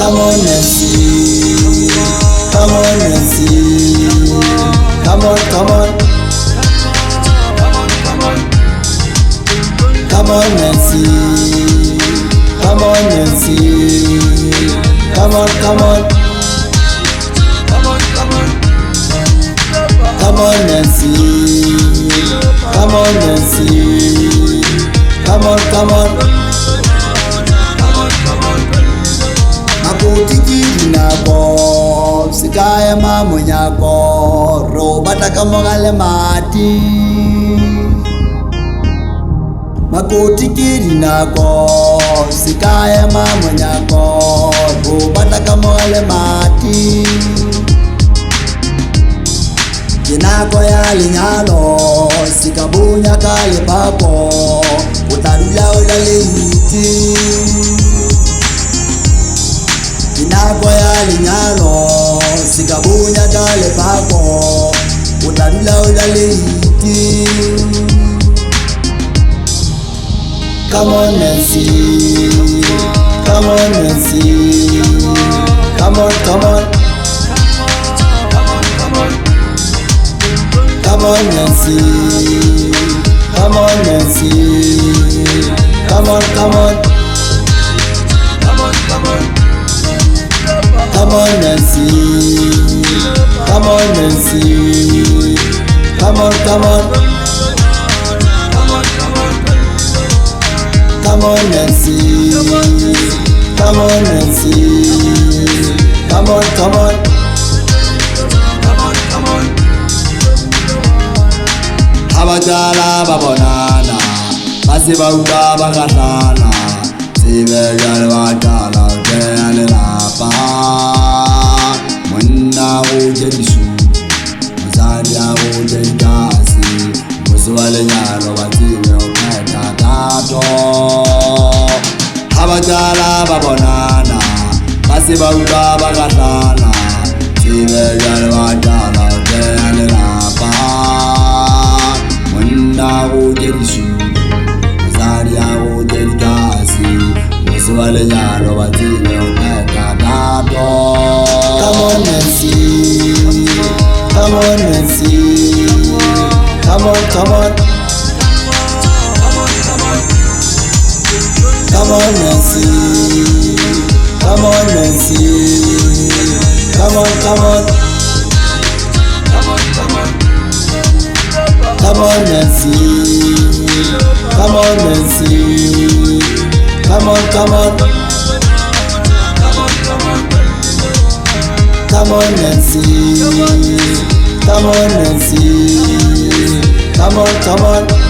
Come on and see. Come on and see. Come on, come on. Come on and see. Come on and see. Come on, come on. Come on and see. Come on and see. Come on, come on. Makoti ke dinako se ka ema monyako re o batla ka moga le mati. Makoti ke dinako se ka ema monyako re o batla ka moga le mati. Ke nako ya lenyalo se ka bonya ka lepapo o tla dula o ja leite. Ke nako ya lenyalo se ka bonya ka lepapo o tla dula o ja leite. Come on and see. Come on and see. Come on, come on. Come on and see. Come on and see. Come on, come on. Come on and see. Come on and see. Come on, come on. Come on and see. Come on and see. Come on, come on. Ha ba jala ba bonana, ba se ba utlwa ba kgahlana, tsebe jwale ba qala ho theha lelapa. Monna o je disutu, mosadi a o je ditase, mose wa lenyalo ba tsebe ho phetha thato. Ha ba jala ba bonana, ba se ba utlwa ba kgahlana, tsebe jwale ba qala ho theha lelapa. Monna o je disutu, mosadi a o je ditase, mose wa lenyalo ba tsebe ho phetha thato. Come on and see. Come on and see. Come on, come on. Come on and see. Come on and see. Come on, come on. Come on and see. Come on and see. Come on, come on. Come on and see. Come on and see. Come on, come on.